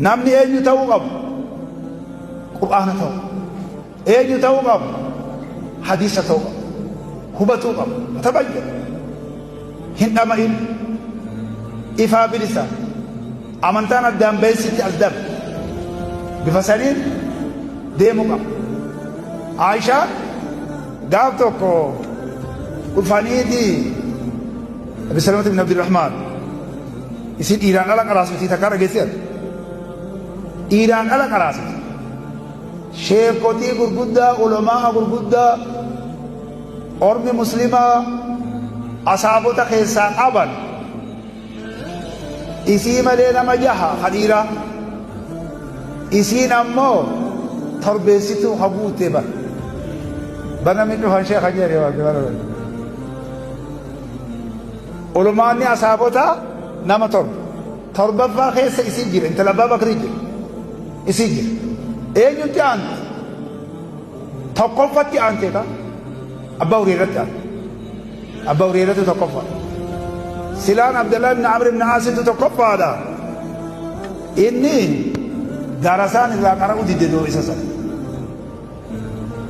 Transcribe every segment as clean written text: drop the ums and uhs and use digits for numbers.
Namni eenyu ta'uu qabu? Qur'aana ta'uu. Eenyu ta'uu qabu? Hadiisa ta'uu qabu. Hubatuu qabu. Tabayyana. Hin dhama'in. Ifaa bilisa. Amantaan addaan baheessitti as darbe. Bifa saniin deemuu qaba. Aayishaan gaaf tokko dhufaniiti Abi Salamata bin Abdurrahmaan isin dhiiraan ala qaraasifti takkaa dhageessee ati? Dhiiraan ala qaraasifti. Sheekotii gurguddaa, ulamaa gurguddaa, ormi muslimaa asaabota keessaa qaban isii malee nama jaha ka dhiiraa. Isiin ammoo torbeessituu ka guute bar. Bar namni dhufan sheekha jedhe bara. Ulumaanni asaabotaa nama torba. Torbaffaa keessa isii jira. Intala Abbaa Bakrii jira. Isii jira. Eenyutti aanti? Tokkoffatti aantee ka? Abbaa Hureyratti aante. Abbaa Hureyratti tokkoffaa. Silaan Abdallah ibn Amr ibn Aasitu tokkoffaadha. Inni darasaan irraa qara'uu dide doo isa sana.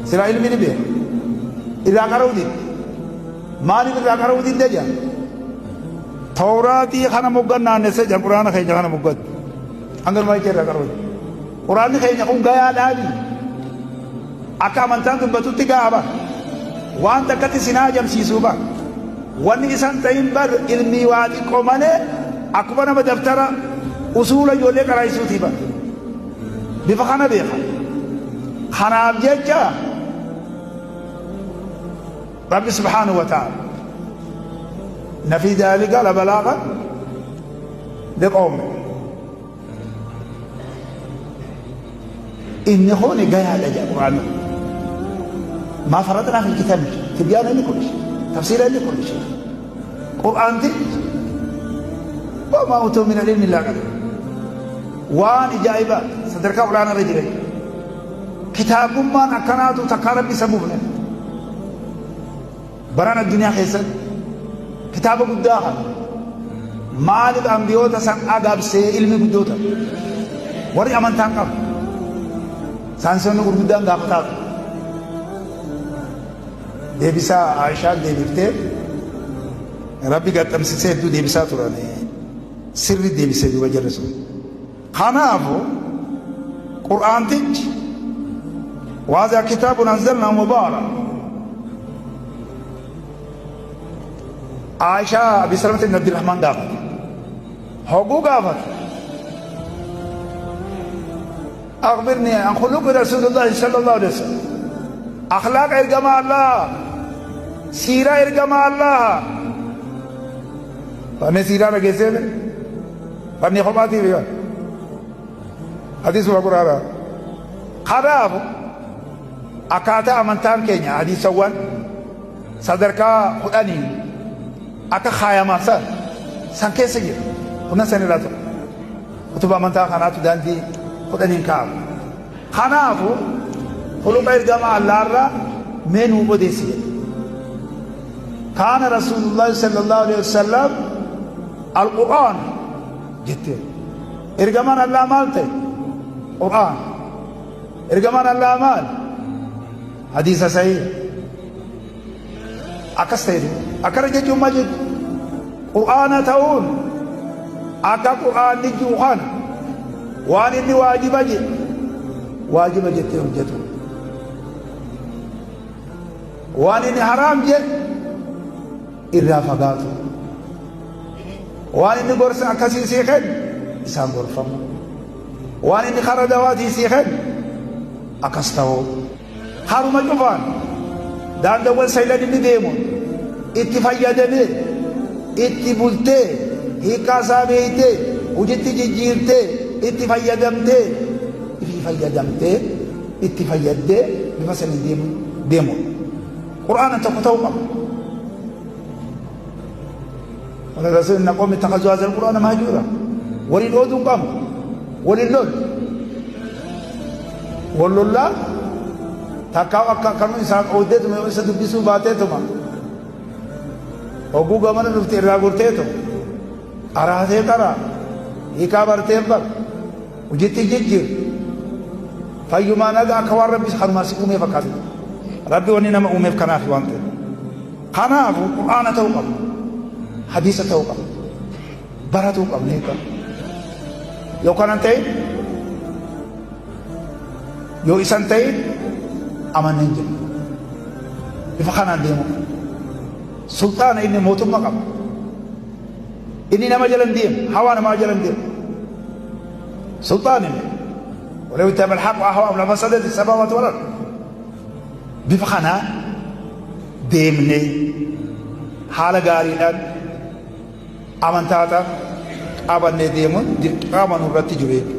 Silaa ilmi ni beeka. Irraa qara'uu didde. Maaliif irraa qara'uu didde jedhan? Tawraatii kana moggan naannessee jedhan, Quraana keenya kana moggatti. Hanga dhumaa jecha irraa qara'uu didde. Quraanni keenya kun gayaadhaani. Akka amantaan dubbatutti ga'a bar. Waan takkatti sin haajamsiisuu bar. Wanni isan ta'in bar ilmii waa xiqqoo malee akkuma nama daftara usuula ijoollee qaraayisuutii bar. Bifa kana beeka. Kanaaf jecha Rabbi subhaanahu wa ta'ala na fi daalika la balaagan liqawmi inni kun gayaadha jedha Qur'aanni kun. Maa faradnaa fil kitaabi tibyaana li kulli shay tafsiila li kulli shay Qur'aantichi wamaa utuu min al-ilmi illaa qaliil waan ijaa'ibaa sadarkaa olaanaa irra jira. Kitaabummaan akkanaatu takkaa Rabbi isa buufne baran addunyaa keessatti kitaaba guddaa kana maaliif ambiyoota san agabsee ilmi guddoota warri amantaan qabu saayinsoonni gurguddaan gaafataa ture. Deebisaa Aayishaan deebiftee Rabbi gaxxamsisee hedduu deebisaa turan sirri deebisee duuba jarri sun. Kanaafu Qur'aantichi waazaa kitaabun anzalnaa mubaarak. Aayishaa Abi Salamata ibn Abdirrahmaan gaafate. Hoguu gaafate. Akhbirni an khuluqi Rasuulullahi sallallahu alaihi wasallam. Akhlaaqa ergamaa Allah, siiraa ergamaa Allah. Fanni siiraa dhageessee mire? Fanni kophaatiif yoo. Hadiisuma Qur'aanaa. Kanaafu akkaataa amantaan keenya hadiisawwan sadarkaa kudhanii akka kaayaman san keessa jira. Kunan san irraa tokko. Kutuba amantaa kanaatu daandii kudhaniin kaa'ama. Kanaafu khuluqa ergamaa Allaah irraa mee nuu odeessi jedhe. Kaana Rasuulullaahi sallallahu alaihi wasallam al-Qur'aan jetteen. Ergamaan Allaah maal ta'e? Qur'aan. Ergamaan Allaah maal? Hadiisa sahih. Akkas ta'e duuba. Akkana jechuun maal jechuudha? Qur'aana ta'uun akka Qur'aanni jiru kana waan inni waajiba jedhe waajiba jettee hojjetu. Waan inni haraam jedhe irraa fagaatu. Waan inni gorsa akkasii sii kennu isaan gorfamu. Waan inni karaa dawaatii sii kennu akkas ta'uu. Haruma cufaan daandawwan saylan inni deemuun itti fayyadamee itti bultee hiikkaa isaa beeytee hojitti jijjiirtee itti fayyadamtee ifii fayyadamtee itti fayyaddee bifa sanii deemu deemuudha. Qur'aana tokko ta'uu qaba. Wala rasuul inna qawmi ittakhazuu haadha al-Qur'aana mahjuura. Waliin ooduu hin qabnu. Waliin lollu. Wal lollaa takkaa akka akkanuma isaan ooddeetuma yoo isa dubbisuu baateetuma hogguu gamana dhufte irraa gorteetuma qaraatee qaraa hiikaa barteen bar. Hojiitti hin jijjiirre. Fayyumaa nagaa akka waan Rabbi kanumaan si uumee fakkaate. Rabbi wanni nama uumeef kanaaf waan ta'eef. Kanaafu Qur'aana ta'uu qaba. Hadiisa ta'uu qaba. Baratuu qabna jechuudha. Yoo kanan ta'e yoo isan ta'e amanneen jira. Bifa kanaan deemu. Sulxaana inni mootummaa qaba. Inni nama jala hin deemu. Hawaa namaa jala hin deemu. Sulxaan inni. Walaw ittaba al-haqq ahwaa'ahum lafasadati samaawaatu wal ard. Bifa kanaan deemnee haala gaariidhaan amantaata qabannee deemuun dirqama nurratti jiru jechuudha.